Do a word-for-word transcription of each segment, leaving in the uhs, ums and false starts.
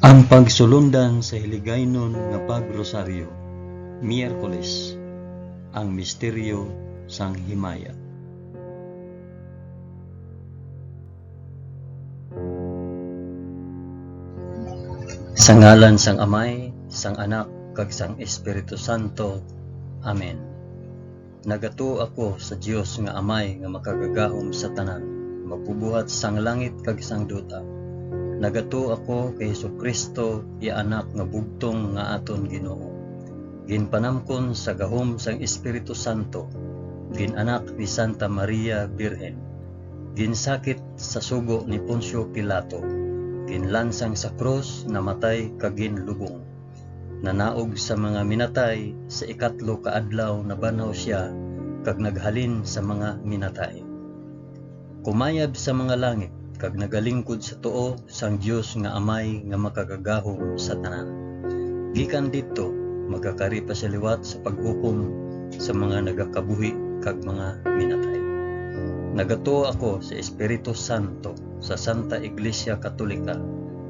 Ang pagsulundan sa Hiligaynon nga Pag-Rosaryo, Miyerkules, ang misteryo sang himaya. Sa ngalan sang Amay, sang Anak, kag sang Espiritu Santo. Amen. Nagatuo ako sa Dios nga Amay nga makagagahom sa tanan, magbubuhat sang langit kag sang duta. Nagatuo ako kay Jesu-Cristo, iya Anak nga bugtong nga aton Ginoo, ginpanamkon sa gahom sang Espiritu Santo, gin-anak ni Santa Maria Birhen, ginsakit sa sugo ni Poncio Pilato, ginlansang sa krus, namatay kag ginlubong. Nanaog sa mga minatay, sa ikatlo ka adlaw nabanhaw sia, kag naghalin sa mga minatay. Kumayab sa mga langit, kag nagalingkod sa tuo sang Dios nga Amay nga makagagahom sa tanan. Gikan didto, magakari pa sia liwat sa paghukom sa mga nagakabuhi kag mga minatay. Nagatuo ako sa Espiritu Santo, sa Santa Iglesia Katolika,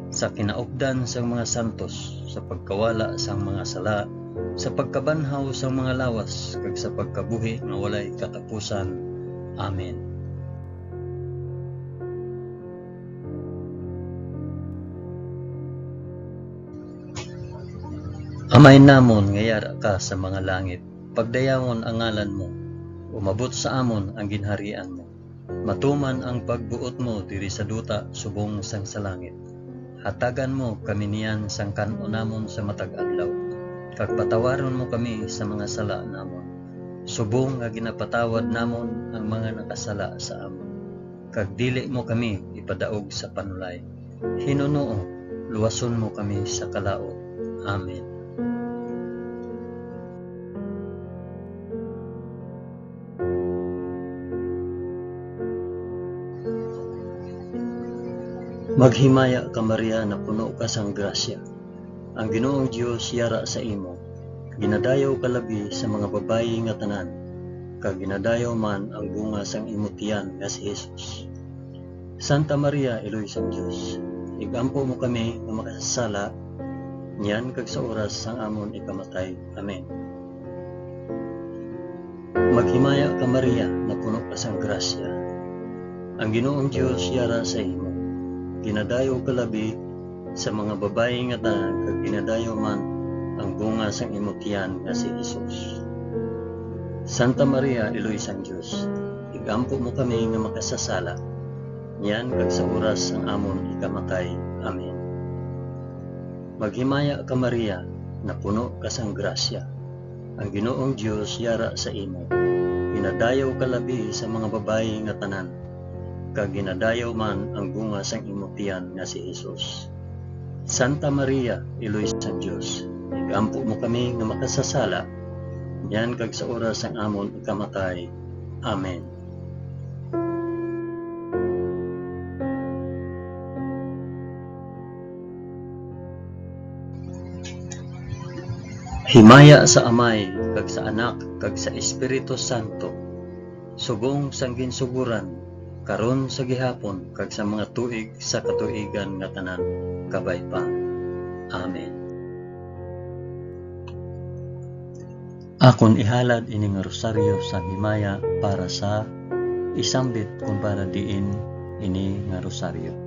sa kinaupdan sang mga santos, sa pagkawala sang mga sala, sa pagkabanhaw sang mga lawas, kag sa pagkabuhi nga walay katapusan. Amen. Amay namon nga yara ka sa mga langit, pagdayawon ang ngalan mo, umabot sa amon ang ginharian mo. Matuman ang pagbuot mo diri sa duta subong sang sa langit. Hatagan mo kami niyan sang kan-on namon sa matag adlaw, kag patawaron mo kami sa mga sala namon, subong nga ginapatawad namon ang mga nakasala sa amon. Kag dili mo kami ipadaog sa panulay. Hinunoo, luwason mo kami sa kalaut. Amen. Maghimaya ka, Maria, napuno ka sang grasya. Ang Ginoong Dios yara sa imo. Ginadayaw ka labi sa mga babayi nga tanan, kag ginadayaw man ang bunga sang imo tiyan nga si Jesus. Santa Maria, Iloy sang Dios, ig-ampo mo kami nga makasasala, niyan kag sa oras sang amon ikamatay. Amen. Maghimaya ka, Maria, napuno ka sang grasya. Ang Ginoong Dios yara sa imo. Ginadayaw ka labi sa mga babayi nga tanan, kag ginadayaw man ang bunga sang imo tiyan nga si Jesus. Santa Maria, Iloy sang Dios, ig-ampo mo kami nga makasasala, niyan kag sa oras sang amon ikamatay. Amen. Maghimaya ka, Maria, napuno ka sang grasya. Ang Ginoong Dios yara sa imo. Ginadayaw ka labi sa mga babayi nga tanan, kag ginadayaw man ang bunga sang imo tiyan nga si Jesus. Santa Maria, Iloy sang Dios, igampo mo kami nga makasasala, niyan kag sa oras sang amon ikamatay. Amen. Himaya sa Amay, kag sa Anak, kag sa Espiritu Santo, subong sang ginsugoran, karon, sa gihapon, kag sa mga tuig sa katuigan nga tanan, kabay pa. Amen. Akon ihalad ini nga rosaryo sang himaya para sa isambit kon para diin ini nga rosaryo.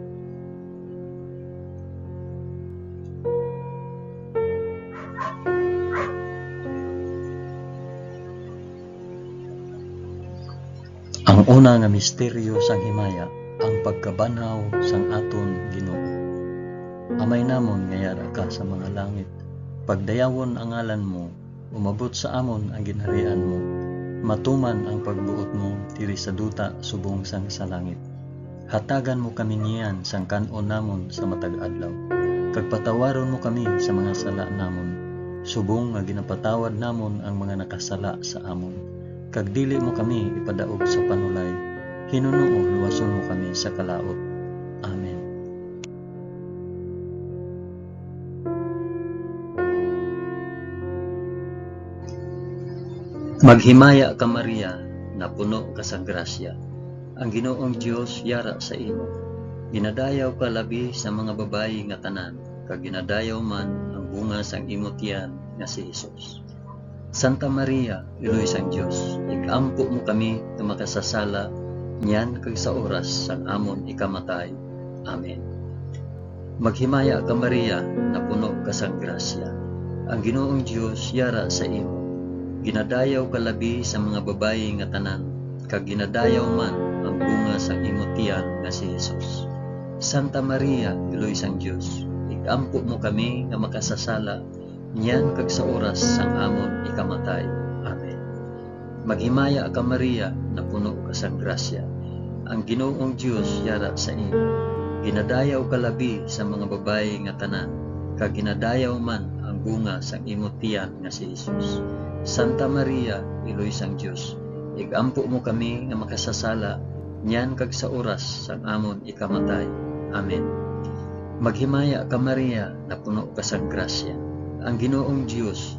Ang una nga misteryo sang himaya, ang pagkabanhaw sang aton Ginoo. Amay namon nga yara ka sa mga langit, pagdayawon ang ngalan mo, umabot sa amon ang ginharian mo, matuman ang pagbuot mo diri sa duta subong sang sa langit. Hatagan mo kami niyan sang kan-on namon sa matag adlaw, kag patawaron mo kami sa mga sala namon, subong nga ginapatawad namon ang mga nakasala sa amon. Kag dili mo kami ipadaog sa panulay, hinunoo luwason mo kami sa kalaut. Amen. Maghimaya ka, Maria, napuno ka sang grasya. Ang Ginoong Dios yara sa imo. Ginadayaw ka labi sa mga babayi nga tanan, kag ginadayaw man ang bunga sang imo tiyan nga si Jesus. Santa Maria, Iloy sang Dios, ig-ampo mo kami nga makasasala niyan kag sa oras sang amon ikamatay. Amen. Maghimaya ka, Maria, napuno ka sang grasya. Ang Ginoong Dios yara sa imo. Ginadayaw ka labi sa mga babayi nga tanan, kag ginadayaw man ang bunga sang imo tiyan nga si Jesus. Santa Maria, Iloy sang Dios, ig-ampo mo kami nga makasasala niyan kag sa oras sang amon ikamatay. Amen. Maghimaya ka, Maria, napuno ka sang grasya. Ang Ginoong Dios yara sa imo. Ginadayaw ka labi sa mga babayi nga tanan, kag ginadayaw man ang bunga sang imo tiyan nga si Jesus. Santa Maria, Iloy sang Dios, ig-ampo mo kami nga makasasala niyan kag sa oras sang amon ikamatay. Amen. Maghimaya ka, Maria, napuno ka sang grasya. Ang Ginoong Dios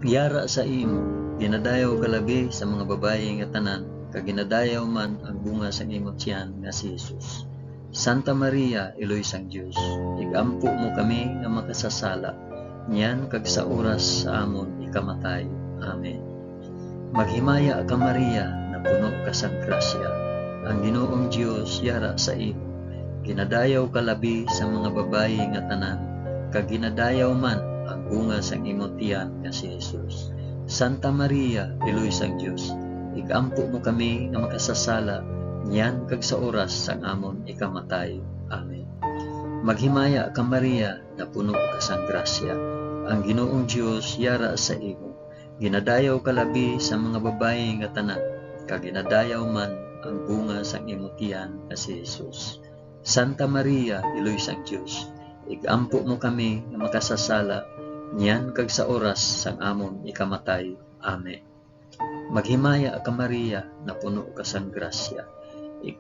yara sa imo. Ginadayaw ka labi sa mga babayi nga tanan, kag ginadayaw man ang bunga sang imo tiyan nga si Jesus. Santa Maria, Iloy sang Dios, ig-ampo mo kami nga makasasala, niyan kag sa oras sa amon ikamatay. Amen. Maghimaya ka, Maria, napuno ka sang grasya. Ang Ginoong Dios yara sa imo. Ginadayaw ka labi sa mga babayi nga tanan, kag ginadayaw man ang bunga sang imo tiyan nga si Jesus. Santa Maria, Iloy sang Dios, ig-ampo mo kami nga makasasala, niyan kag sa oras sang amon ikamatay. Amen. Maghimaya ka, Maria, napuno ka sang grasya. Ang Ginoong Dios yara sa imo. Ginadayaw ka labi sa mga babayi nga tanan, kag ginadayaw man ang bunga sang imo tiyan nga si Jesus. Santa Maria, Iloy sang Dios, ig-ampo mo kami nga makasasala, niyan kag sa oras sang amon ikamatay. Amen. Maghimaya ka, Maria, napuno ka sang grasya. Ig-,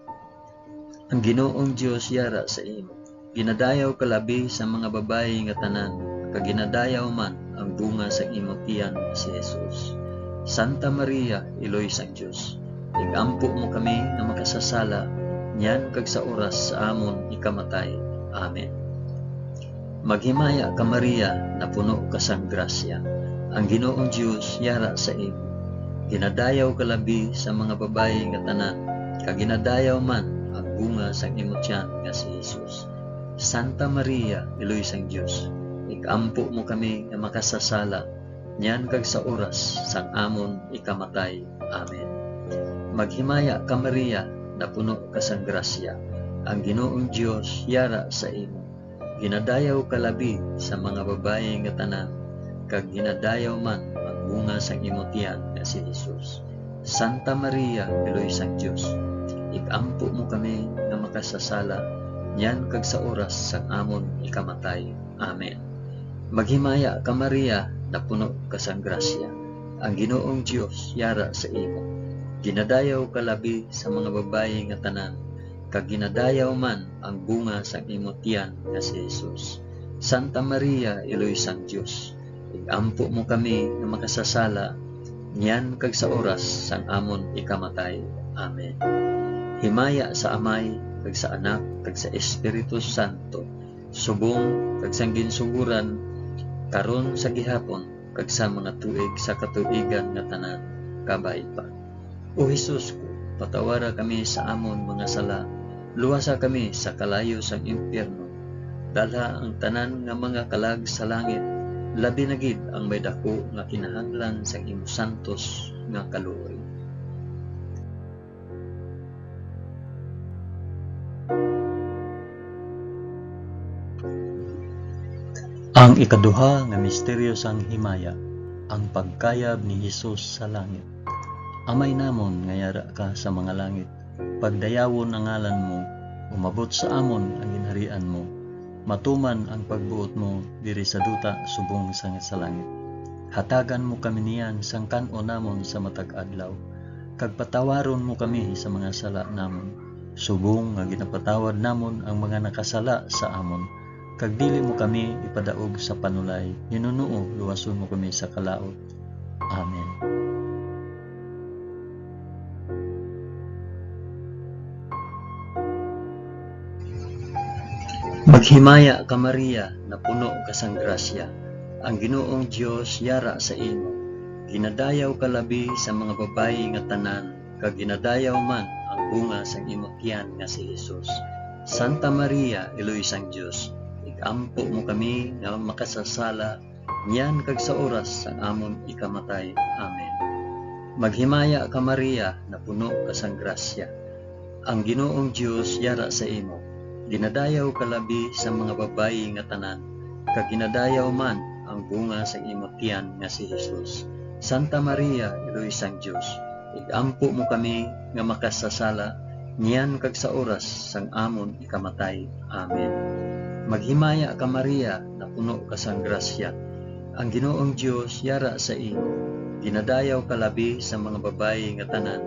ang Ginoong Dios yara sa imo. Ginadayaw ka labi sa mga babayi nga tanan, kag ginadayaw man ang bunga sang imo tiyan nga si Jesus. Santa Maria, Iloy sang Dios, ig-ampo mo kami nga makasasala, niyan kag sa oras sa amon ikamatay. Amen. Maghimaya ka, Maria, napuno ka sang grasya. Ang Ginoong Dios yara sa imo. Ginadayaw ka labi sa mga babayi nga tanan, kag ginadayaw man ang bunga sang imo tiyan nga si Jesus. Santa Maria, Iloy sang Dios, ig-ampo mo kami nga makasasala, niyan kag sa oras sang amon ikamatay. Amen. Maghimaya ka, Maria, napuno ka sang grasya. Ang Ginoong Dios yara sa imo. Ginadayaw ka labi sa mga babayi nga tanan, kag ginadayaw man ang bunga sang imo tiyan nga si Jesus. Santa Maria, Iloy sang Dios, ig-ampo mo kami nga makasasala, niyan kag sa oras sang amon ikamatay. Amen. Maghimaya ka, Maria, napuno ka sang grasya. Ang Ginoong Dios yara sa imo. Ginadayaw ka labi sa mga babayi nga tanan, kag ginadayaw man ang bunga sang imo tiyan nga si Jesus. Santa Maria, Iloy sang Dios, ig-ampo mo kami nga makasasala, niyan kag sa oras sang amon ikamatay. Amen. Himaya sa Amay, kag sa Anak, kag sa Espiritu Santo, subong kag sang ginsugoran, karon, sa gihapon, kag sa mga tuig sa katuigan nga tanan. Kabay pa. O Jesus ko, patawara kami sa amon mga sala, luwasa kami sa kalayo sang impyerno, dalha ang tanan nga mga kalag sa langit, labi na gid ang may daku nga kinahanglan sang imo santos nga kaluoy. Ang ikaduha nga misteryo sang himaya, ang pagkayab ni Jesus sa langit. Amay namon nga yara ka sa mga langit, pagdayawon ang ngalan mo, umabot sa amon ang ginharian mo, matuman ang pagbuot mo diri sa duta subong sang sa langit. Hatagan mo kami niyan sang kan-on namon sa matag adlaw, kag patawaron mo kami sa mga sala namon, subong nga ginapatawad namon ang mga nakasala sa amon, kag dili mo kami ipadaog sa panulay, hinunoo luwason mo kami sa kalaut. Amen. Maghimaya ka, Maria, napuno ka sang grasya, ang Ginoong Dios yara sa imo. Ginadayaw ka labi sa mga babayi nga tanan, kag ginadayaw man ang bunga sang imo tiyan nga si Jesus. Santa Maria, Iloy sang Dios, ig-ampo mo kami nga makasasala, niyan kag sa oras sang amon ikamatay. Amen. Maghimaya ka, Maria, napuno ka sang grasya, ang Ginoong Dios yara sa imo. Ginadayaw ka labi sa mga babayi nga tanan, kag ginadayaw man ang bunga sang imo tiyan nga si Jesus. Santa Maria, Iloy sang Dios, ig-ampo mo kami nga makasasala, niyan kag sa oras sang amon ikamatay. Amen. Maghimaya ka, Maria, napuno ka sang grasya, ang Ginoong Dios yara sa imo. Ginadayaw ka labi sa mga babayi nga tanan,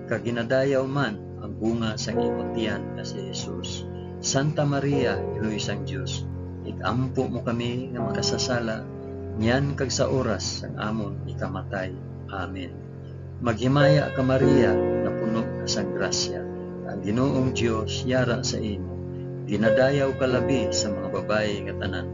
kag ginadayaw man ang bunga sang imo tiyan nga si Jesus. Santa Maria, Iloy sang Dios, ig-ampo mo kami nga makasasala, niyan kag sa oras sang amon ikamatay. Amen. Maghimaya ka, Maria, napuno ka sang grasya, ang Ginoong Dios yara sa imo. Ginadayaw ka labi sa mga babayi nga tanan,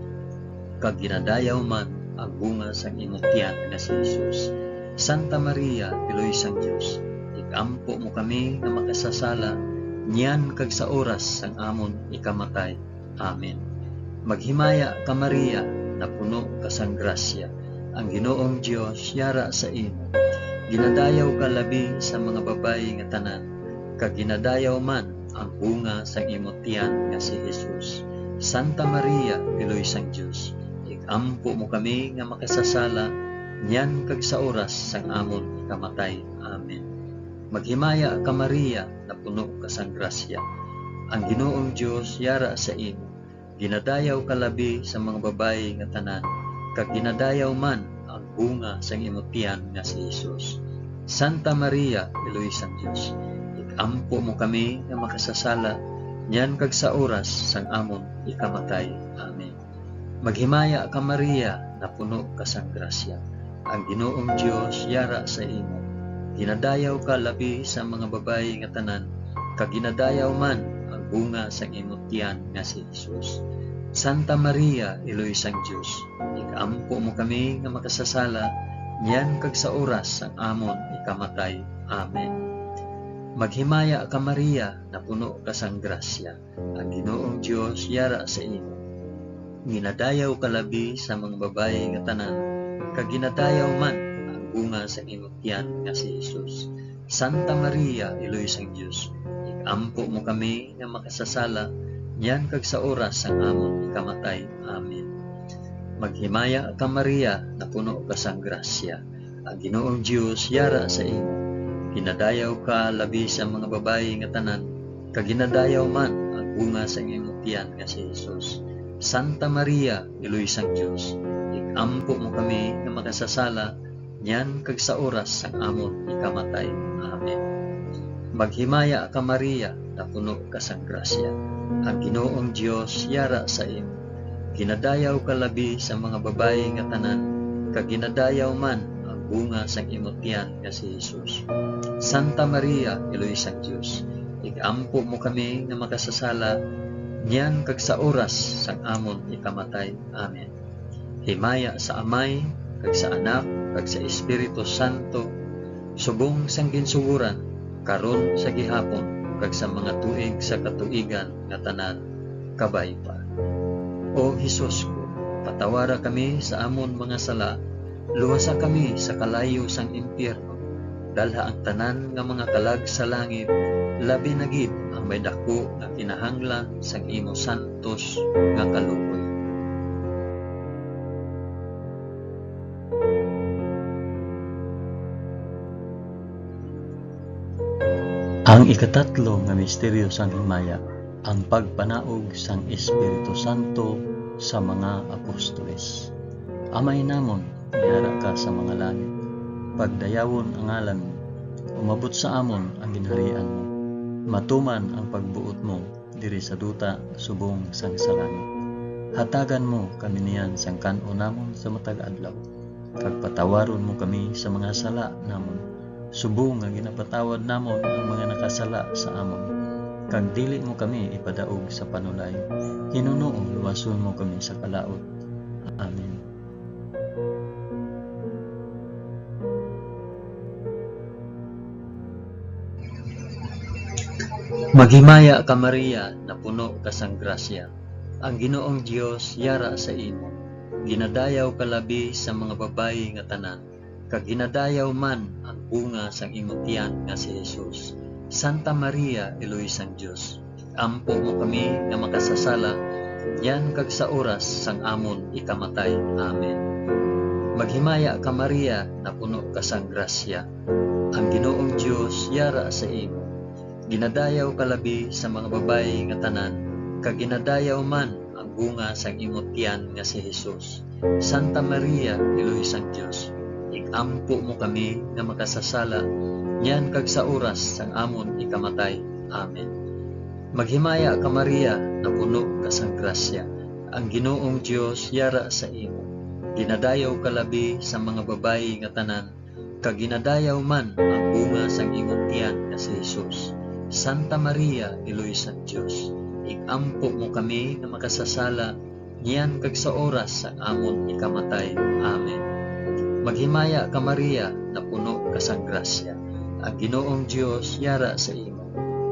kag ginadayaw man ang bunga sang imo tiyan nga si Jesus. Santa Maria, Iloy sang Dios, ig-ampo mo kami nga makasasala, niyan kag sa oras sang amon ikamatay. Amen. Maghimaya ka, Maria, napuno ka sang grasya, ang Ginoong Dios yara sa imo. Ginadayaw ka labi sa mga babayi nga tanan, kag ginadayaw man ang bunga sang imo tiyan nga si Jesus. Santa Maria, Iloy sang Dios, ig-ampo mo kami nga makasasala, niyan kag sa oras sang amon ikamatay. Amen. Maghimaya ka, Maria, napuno ka sang grasya, ang Ginoong Dios yara sa imo. Ginadayaw ka labi sa mga babayi nga tanan, kag ginadayaw man ang bunga sang imo tiyan nga si Jesus. Santa Maria, Iloy sang Dios, ig-ampo mo kami nga makasasala, niyan kag sa oras sang amon ikamatay. Amen. Maghimaya ka, Maria, napuno ka sang grasya, ang Ginoong Dios yara sa imo. Ginadayaw ka labi sa mga babayi nga tanan, kag ginadayaw man ang bunga sang imo tiyan nga si Jesus. Santa Maria, Iloy sang Dios, ig-ampo mo kami nga makasasala, niyan kag sa oras sang amon ikamatay. Amen. Maghimaya ka, Maria, napuno ka sang grasya, ang Ginoong Dios yara sa imo. Ginadayaw ka labi sa mga babayi nga tanan, kag ginadayaw man ang bunga sang imo tiyan nga si Jesus. Santa Maria, Iloy sang Dios, ig-ampo mo kami nga makasasala, niyan kag sa oras sang amon ikamatay. Amen. Maghimaya ka, Maria, napuno ka sang grasya, ang Ginoong Dios yara sa imo. Ginadayaw ka labi sa mga babayi nga tanan, kag ginadayaw man ang bunga sang imo tiyan nga si Jesus. Santa Maria, Iloy sang Dios, ig-ampo mo kami nga makasasala, niyan kag sa oras sang amon ikamatay. Amen. Maghimaya ka, Maria, napuno ka sang grasya, ang Ginoong Dios yara sa imo. Ginadayaw ka labi sa mga babayi nga tanan, kag ginadayaw man ang bunga sang imo tiyan nga si Jesus. Santa Maria, Iloy sang Dios, ig-ampo mo kami nga makasasala, niyan kag sa oras sang amon ikamatay. Amen. Himaya sa Amay, kag sa Anak, kag sa Espiritu Santo, subong sang ginsugoran, karon, sa gihapon, kag sa mga tuig sa katuigan nga tanan. Kabay pa. O Jesus ko, patawara kami sa amon mga sala, luwasa kami sa kalayo sang impyerno, dalha ang tanan nga mga kalag sa langit, labi na gid ang may daku nga kinahanglan sang imo santos nga kaluoy. Ang ikatatlo nga misteryo sang himaya, ang pagpanaog sang Espiritu Santo sa mga apostoles. Amay namon, yara ka sa mga langit. Pagdayawon ang ngalan mo. Umabot sa amon ang ginharian mo. Matuman ang pagbuot mo diri sa duta subong sang sa langit. Hatagan mo kami niyan sang kan-on namon sa matag adlaw, kag patawaron mo kami sa mga sala namon, subong nga ginapatawad namon ang mga nakasala sa amon. kag dili mo kami ipadaog sa panulay. Hinunoo luwason mo kami sa kalaut. Amen. Maghimaya ka, Maria, napuno ka sang grasya. Ang Ginoong Dios yara sa imo. Ginadayaw ka labi sa mga babayi nga tanan, kag ginadayaw man ang bunga sang imo tiyan nga si Jesus. Santa Maria, Iloy sang Dios, ampo mo kami nga makasasala, niyan kag sa oras sang amon ikamatay. Amen. Maghimaya ka, Maria, napuno ka sang grasya. Ang Ginoong Dios yara sa imo. Ginadayaw ka labi sa mga babayi nga tanan, kag ginadayaw man ang bunga sang imo tiyan nga si Jesus. Santa Maria, Iloy sang Dios, ig-ampo mo kami nga makasasala, niyan kag sa oras sang amon ikamatay. Amen. Maghimaya ka, Maria, napuno ka sang grasya. Ang Ginoong Dios yara sa imo. Ginadayaw ka labi sa mga babayi nga tanan, kag ginadayaw man ang bunga sang imo tiyan nga si Jesus. Santa Maria, Iloy sang Dios, ig-ampo mo kami nga makasasala, niyan kag sa oras sang amon ikamatay. Amen. Maghimaya ka, Maria, napuno ka sang grasya. Ang Ginoong Dios yara sa imo.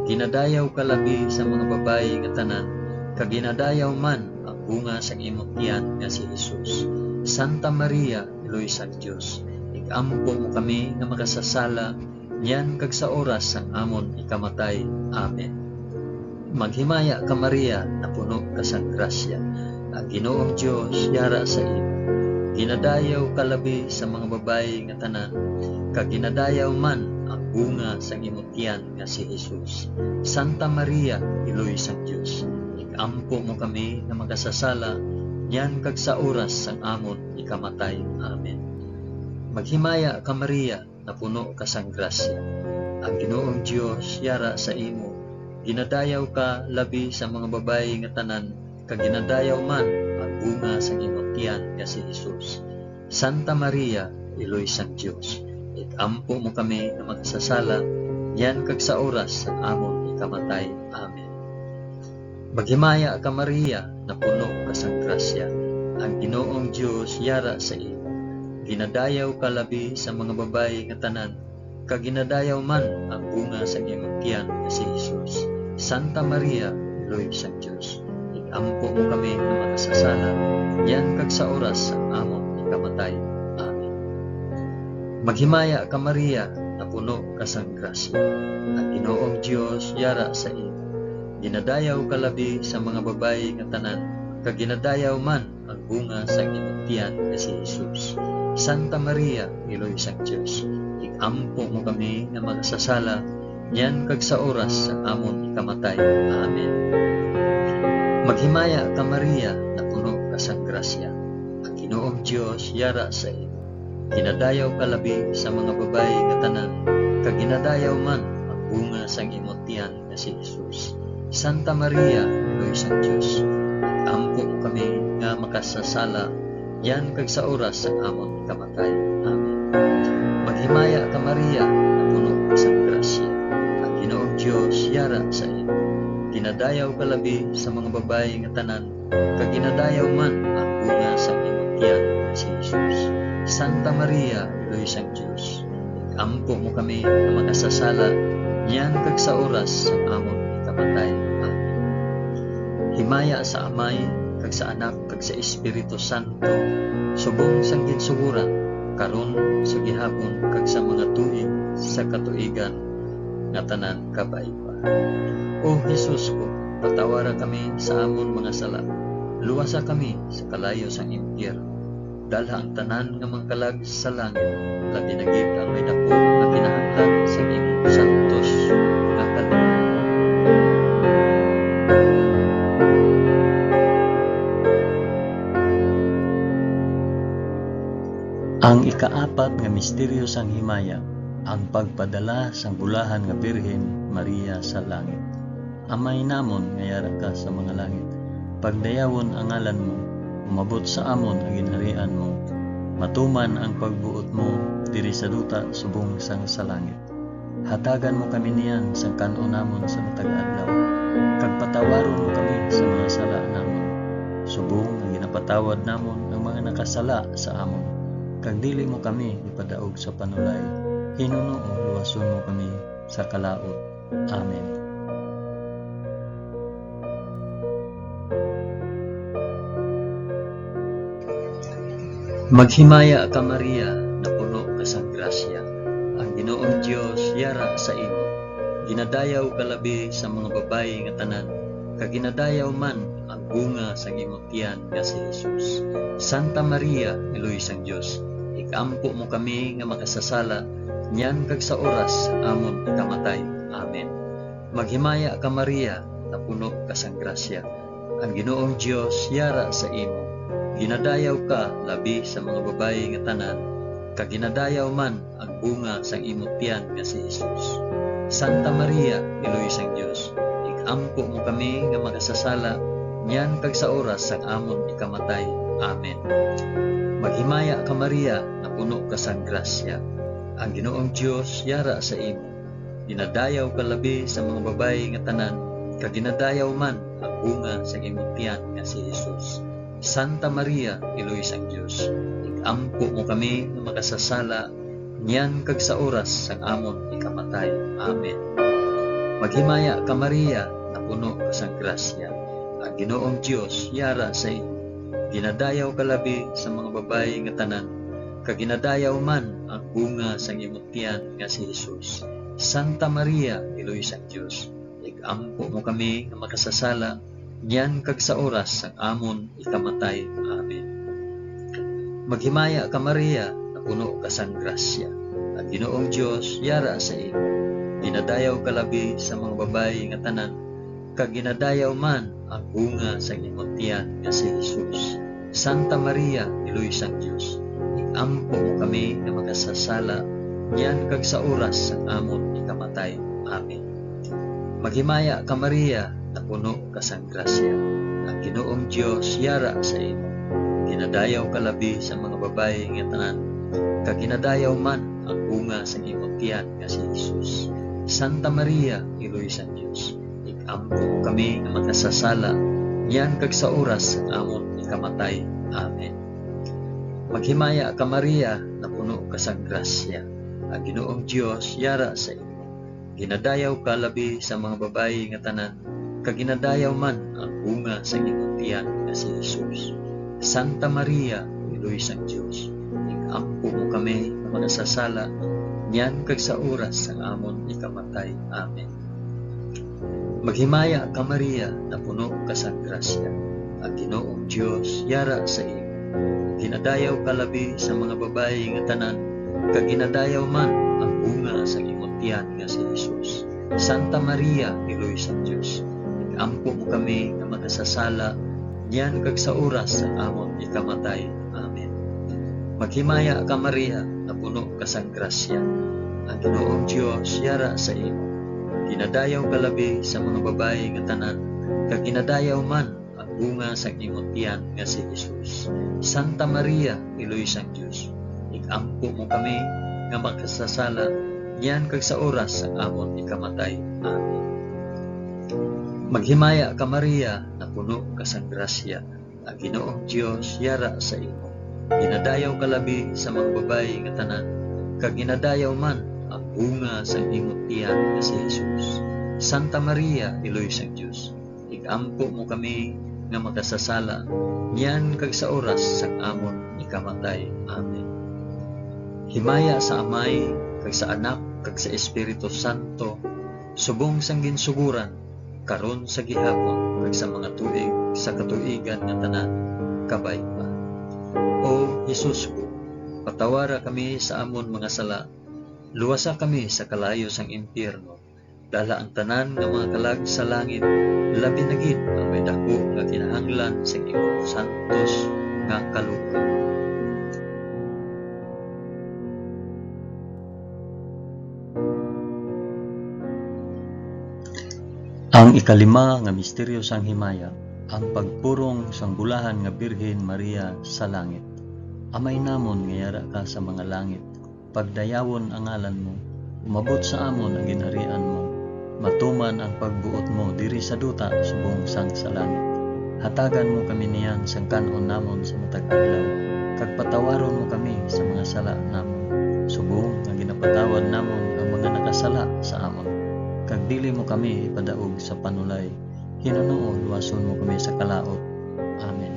Ginadayaw ka labi sa mga babayi nga tanan, kag ginadayaw man ang bunga sang imo tiyan nga si Jesus. Santa Maria, Iloy sang Dios, ig-ampo mo kami nga makasasala, niyan kag sa oras sang amon ikamatay. Amen. Maghimaya ka, Maria, napuno ka sang grasya. Ang Ginoong Dios yara sa imo. Ginadayaw ka labi sa mga babayi nga tanan, kag ginadayaw man ang bunga sang imo tiyan nga si Jesus. Santa Maria, Iloy sang Dios, ig-ampo mo kami nga makasasala, niyan kag sa oras sang amon ikamatay. Amen. Maghimaya ka, Maria, napuno ka sang grasya. Ang Ginoong Dios yara sa imo. Ginadayaw ka labi sa mga babayi nga tanan, kag ginadayaw man ang bunga sang imo tiyan nga si Jesus. Santa Maria, Iloy sang Dios, ig-ampo mo kami nga makasasala, niyan kag sa oras sang amon ikamatay. Amen. Maghimaya ka, Maria, napuno ka sang grasya. Ang Ginoong Dios yara sa imo. Ginadayaw ka labi sa mga babayi nga tanan, kag ginadayaw man ang bunga sang imong tiyan nga si Jesus. Santa Maria, Iloy sang Dios, ig-ampo mo kami nga makasasala, niyan kag sa oras sang amon ikamatay. Amen. Maghimaya ka, Maria, napuno ka sang grasya. Ang Ginoong Dios yara sa imo. Ginadayaw ka labi sa mga babayi nga tanan, kag ginadayaw man ang bunga sang imong tiyan nga si Jesus. Santa Maria, Iloy sang Dios, ig-ampo mo kami nga makasasala, niyan kag sa oras sang amon ikamatay. Amen. Maghimaya ka, Maria, napuno ka sang grasya. Ang Ginoong Dios yara sa imo. Ginadayaw ka labi sa mga babayi nga tanan, kag ginadayaw man ang bunga sang imo tiyan nga si Jesus. Santa Maria, Iloy sang Dios, ig-ampo mo kami nga makasasala, niyan kag sa oras sang amon ikamatay. Amen. Maghimaya ka, Maria, napuno ka sang grasya. Ang Ginoong Dios yara sa imo. Ginadayaw ka labi sa mga babayi nga tanan, kag ginadayaw man ang bunga sang imong tiyan nga si Jesus. Santa Maria, Iloy sang Dios, ig-ampo mo kami nga makasasala, niyan kag sa oras sang amon ikamatay. Amen. Himaya sa Amay, kag sa Anak, kag sa Espiritu Santo, subong sang ginsugoran, karon, sa gihapon, kag sa mga tuig sa katuigan nga tanan. Kabay pa. O Jesus ko, patawara kami sa amon mga sala, luwasa kami sa kalayo sang impyerno, dalha ang tanan nga mga kalag sa langit, labi na gid ang may daku nga kinahanglan sa imong santos nga kaluoy. Ang ikaapat nga misteryo sang himaya, ang pagpadala sang bulahan nga Birhen Maria sa langit. Amay namon nga yara ka sa mga langit, pagdayawon ang ngalan mo, umabot sa amon ang ginharian mo, matuman ang pagbuot mo diri sa duta subong sang sa langit. Hatagan mo kami niyan sang kan-on namon sa matag adlaw, kag patawaron mo kami sa mga sala namon, subong nga ginapatawad namon ang mga nakasala sa amon. Kag dili mo kami ipadaog sa panulay, hinunoo luwason mo kami sa kalaut. Amen. Maghimaya ka, Maria, napuno ka sang grasya. Ang Ginoong Dios yara sa imo. Ginadayaw ka labi sa mga babayi nga tanan, kag ginadayaw man ang bunga sang imo tiyan nga si Jesus. Santa Maria, Iloy sang Dios, ig-ampo mo kami nga makasasala, niyan kag sa oras sang amon ikamatay. Amen. Maghimaya ka, Maria, napuno ka sang grasya. Ang Ginoong Dios yara sa imo. Ginadayaw ka labi sa mga babayi nga tanan, kag ginadayaw man ang bunga sang imo tiyan nga si Jesus. Santa Maria, Iloy sang Dios, ig-ampo mo kami nga makasasala, niyan kag sa oras sang amon ikamatay. Amen. Maghimaya ka, Maria, napuno ka sang grasya. Ang Ginoong Dios yara sa imo. Ginadayaw ka labi sa mga babayi nga tanan, kag ginadayaw man ang bunga sang imo tiyan nga si Jesus. Santa Maria, Iloy sang Dios, ig-ampo mo kami nga makasasala, niyan kag sa oras sang amon ikamatay. Amen. Maghimaya ka, Maria, napuno ka sang grasya. Ang Ginoong Dios yara sa imo. Ginadayaw ka labi sa mga babayi nga tanan, kag ginadayaw man ang bunga sang imo tiyan nga si Jesus. Santa Maria, Iloy sang Dios, ig-ampo mo kami nga makasasala, niyan kag sa oras sang amon ikamatay. Amen. Maghimaya ka, Maria, napuno ka sang grasya. Ang Ginoong Dios yara sa imo. Ginadayaw ka labi sa mga babayi nga tanan, kag ginadayaw man ang bunga sang imo tiyan nga si Jesus. Santa Maria, Iloy sang Dios, ig-ampo mo kami nga makasasala, niyan kag sa oras sang amon ikamatay. Amen. Maghimaya ka, Maria, napuno ka sang grasya. Ang Ginoong Dios yara sa imo. Ginadayaw ka labi sa mga babayi nga tanan, kag ginadayaw man ang bunga sang imo tiyan nga si Jesus. Santa Maria, Iloy sang Dios, ig-ampo mo kami nga makasasala, niyan kag sa oras sang amon ikamatay. Amen. Maghimaya ka, Maria, napuno ka sang grasya. Ang Ginoong Dios yara sa imo. Ginadayaw ka labi sa mga babayi nga tanan, kag ginadayaw man ang bunga sang imong tiyan nga si Jesus. Santa Maria, Iloy sang Dios, ig-ampo mo kami nga makasasala, niyan kag sa oras sang amon ikamatay. Amen. Maghimaya ka, Maria, napuno ka sang grasya. Ang Ginoong Dios yara sa imo. Ginadayaw ka labi sa mga babayi nga tanan, kag ginadayaw man ang bunga sang imong tiyan nga si Jesus. Santa Maria, Iloy sang Dios, ig-ampo mo kami nga makasasala, niyan kag sa oras sang amon ikamatay. Amen. Maghimaya ka, Maria, napuno ka sang grasya. Ang Ginoong Dios yara sa imo. Ginadayaw ka labi sa mga babayi nga tanan, kag ginadayaw man ang bunga sang imo tiyan nga si Jesus. Santa Maria, Iloy sang Dios, ig-ampo mo kami nga makasasala, niyan kag sa oras sang amon ikamatay. Amen. Maghimaya ka, Maria, napuno ka sang grasya. Ang Ginoong Dios yara sa imo. Ginadayaw ka labi sa mga babayi nga tanan, kag ginadayaw man ang bunga sang imo tiyan nga si Jesus. Santa Maria, Iloy sang Dios, ig-ampo mo kami nga makasasala, niyan kag sa oras sang amon ikamatay. Amen. Himaya sa Amay, kag sa Anak, kag sa Espiritu Santo, subong sang ginsugoran, karon, sa gihapon, kag sa mga tuig sa katuigan nga tanan. Kabay pa. O Jesus ko, patawara kami sa amon mga sala, luwasa kami sa kalayo sang impyerno, dala ang tanan nga mga kalag sa langit, labi na gid ang may daku nga kinahanglan sa imong santos nga kaluoy. Ang ikalima nga misteryo sang himaya, ang pagpurong sang bulahan nga Birhen Maria sa langit. Amay namon nga yara ka sa mga langit, pagdayawon ang ngalan mo, Umabot sa amon ang ginharian mo. Matuman ang pagbuot mo diri sa duta subong sang sa langit. Hatagan mo kami niyan sang kan-on namon sa matag adlaw, kag patawaron mo kami sa mga sala namon, subong nga ginapatawad namon ang mga nakasala sa amon. Kag dili mo kami ipadaog sa panulay. Ginoo, luwason mo kami sa kalaut. Amen.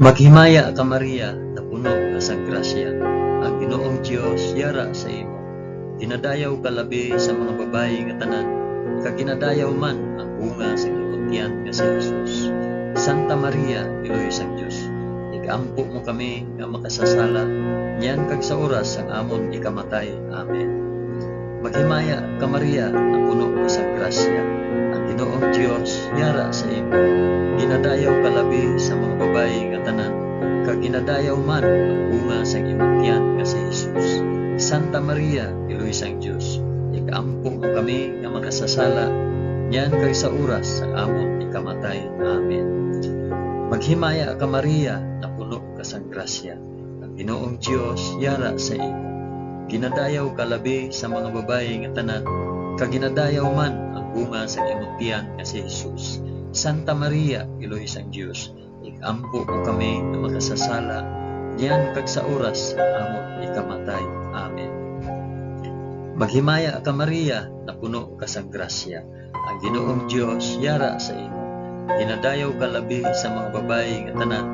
Maghimaya ka, Maria, napuno ka sang grasya. Ang Ginoong Dios yara sa imo. Ginadayaw ka labi sa mga babayi nga tanan, kag ginadayaw man ang bunga sa imong tiyan nga si Jesus. Santa Maria, Iloy sang Dios, igampo mo kami nga makasasala, niyan kag sa oras sang amon ikamatay. Amen. Maghimaya ka, Maria, napuno ka sang grasya. Ang Ginoong Dios yara sa imo. Ginadayaw ka labi sa mga babayi nga tanan, kag ginadayaw man ang bunga sang imong tiyan nga si Jesus. Santa Maria, Iloy sang Dios, igampo mo kami nga makasasala, niyan kag sa oras sang amon ikamatay. Amen. Maghimaya ka, Maria, napuno ka sang grasya. Ang Ginoong Dios yara sa imo. Ginadayaw ka labi sa mga babayi nga tanan, kag ginadayaw man ang bunga sa imong tiyan nga si Jesus. Santa Maria, Iloy sang Dios, igampo mo kami nga makasasala, niyan kag sa oras sa amon ikamatay. Amen. Maghimaya ka, Maria, napuno ka sang grasya. Ang Ginoong Dios yara sa imo. Ginadayaw ka labi sa mga babayi nga tanan,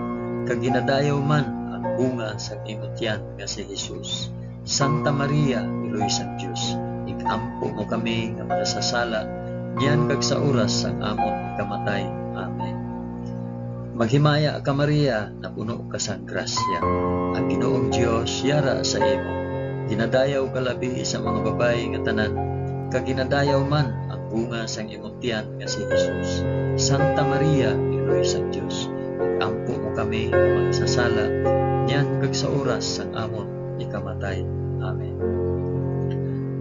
kag ginadayaw man ang bunga sang imo tiyan nga si Jesus. Santa Maria, Iloy sang Dios, igampo mo kami nga makasasala, niyan kag sa oras sang amon ikamatay. Amen. Maghimaya ka, Maria, napuno ka sang grasya. Ang Ginoong Dios yara sa imo. Ginadayaw ka labi sa mga babayi nga tanan, kag ginadayaw man ang bunga sang imong tiyan nga si Jesus. Santa Maria, Iloy sang Dios, ampo mo kami nga makasasala, niyan kag sa oras sang amon ikamatay. Amen.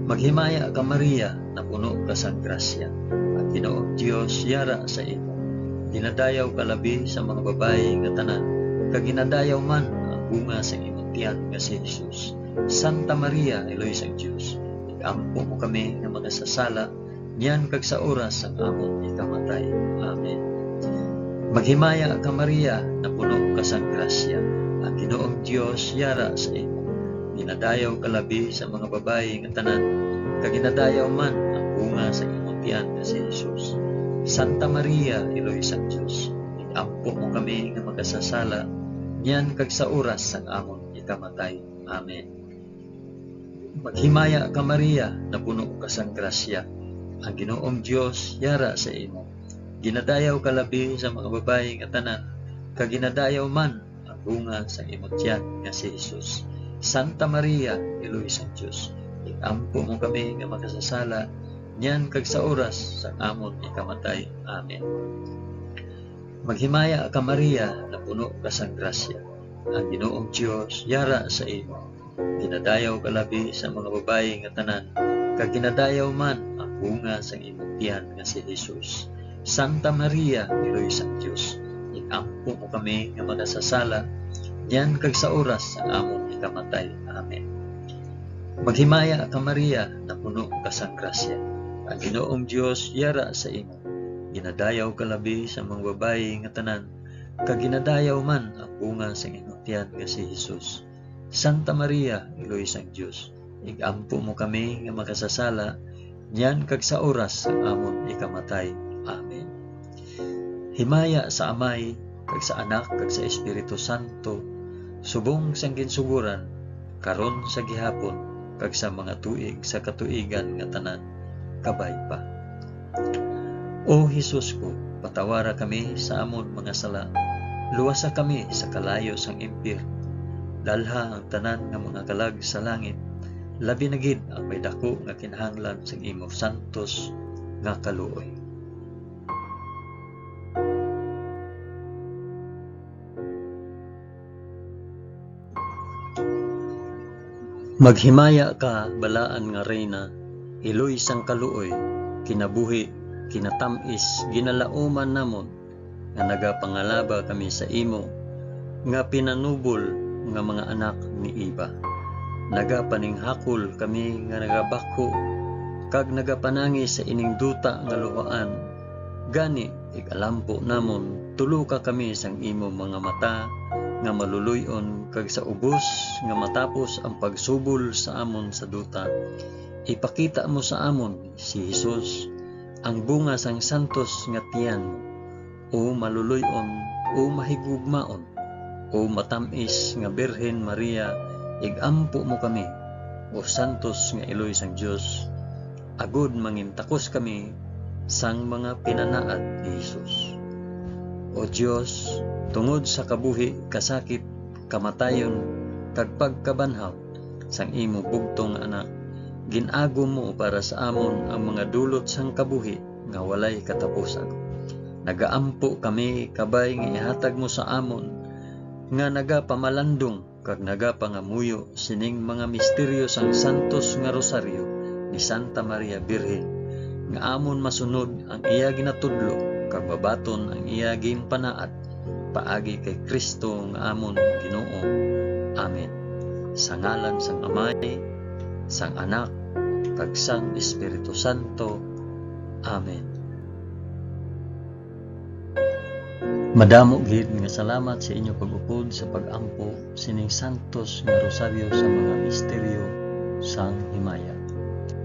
Maghimaya ka, Maria, napuno ka sang grasya. Ang Ginoong Dios yara sa imo. Ginadayaw ka labi sa mga babayi nga tanan, kag ginadayaw man ang bunga sang imong tiyan nga si Jesus. Santa Maria, Iloy sang Dios, igampo mo kami nga makasasala, niyan kag sa oras sang amon ikamatay. Amen. Maghimaya ka, Maria, napuno ka sang grasya. Ang Ginoong Dios yara sa imo. Ginadayaw ka labi sa mga babayi nga tanan, kag ginadayaw man ang bunga sa imong tiyan nga si Jesus. Santa Maria, Iloy sang Dios, igampo mo kami nga makasasala, niyan kag sa oras sang amon ikamatay. Amen. Maghimaya ka, Maria, napuno ka sang grasya. Ang Ginoong Dios yara sa imo. Ginadayaw ka labi sa mga babayi nga tanan, kag ginadayaw man ang bunga sang imong tiyan nga si Jesus. Santa Maria, Iloy sang Dios, igampo mo kami nga makasasala, niyan kag sa oras sang amon ikamatay. Amen. Maghimaya ka, Maria, napuno ka sang grasya. Ang Ginoong Dios yara sa imo. Ginadayaw ka labi sa mga babayi nga tanan, kag ginadayaw man ang bunga sang imong tiyan nga si Jesus. Santa Maria, Iloy sang Dios, igampo mo kami nga makasasala, niyan kag sa oras sang amon ikamatay. Amen. Maghimaya ka, Maria, napuno ka sang grasya. Ang Ginoong Dios yara sa imo. Ginadayaw ka labi sa mga babayi nga tanan, kag ginadayaw man ang bunga sang imong tiyan nga si Jesus. Santa Maria, Iloy sang Dios, igampo mo kami nga makasasala, niyan kag sa oras sang amon ikamatay. Amen. Himaya sa Amay, kag sa Anak, kag sa Espiritu Santo, subong sang ginsugoran, karon, sa gihapon, kag sa mga tuig sa katuigan nga tanan. Kabay pa. O Jesus ko, patawara kami sa amon mga sala. Luwasa kami sa kalayo sang impyerno. Dalha ang tanan nga mga kalag sa langit, labi na gid ang may daku nga kinahanglan sang imo santos nga kaluoy. Maghimaya ka, balaan nga Reyna, iloy sang kaluoy, kinabuhi, kinatam-is, ginalauman namon, nga nagapangalaba kami sa imo nga pinanubol nga mga anak ni Eva. Nagapaninghakol kami nga nagabakho kag nagapanangi sa ining duta nga luhaan. Gani, ig-alampo namon, tuloka kami sang imo mga mata nga maluloy-on, kag sa ubos nga matapos ang pagsubol sa amon sa duta, ipakita mo sa amon si Jesus, ang bunga sang santos nga tiyan mo, o maluloy-on, o mahigugmaon, o matam-is nga Birhen Maria, ig-ampo mo kami, o santos nga iloy sang Dios, agod mangintakos kami sang mga pinanaad ni Jesus. O Dios, tungod sa kabuhi, kasakit, kamatayon, kag pagkabanhaw sang imo bugtong Anak, gin-agom mo para sa amon ang mga dulot sang kabuhi nga walay katapusan. Nagaampo kami, kabay nga ihatag mo sa amon nga nagapamalandong kag nagapangamuyo sining mga misteryo sang Santos nga Rosaryo ni Santa Maria Birhen, nga amon masunod ang iya ginatudlo kag mabaton ang iya ginpanaad, paagi kay Cristo nga amon Ginoo. Amen. Sa ngalan sang Amay, sang Anak, kag sang Espiritu Santo. Amen. Madamo gid nga salamat sa inyo pag-upod sa pag-ampo sining santos nga rosaryo sa mga misteryo sang himaya.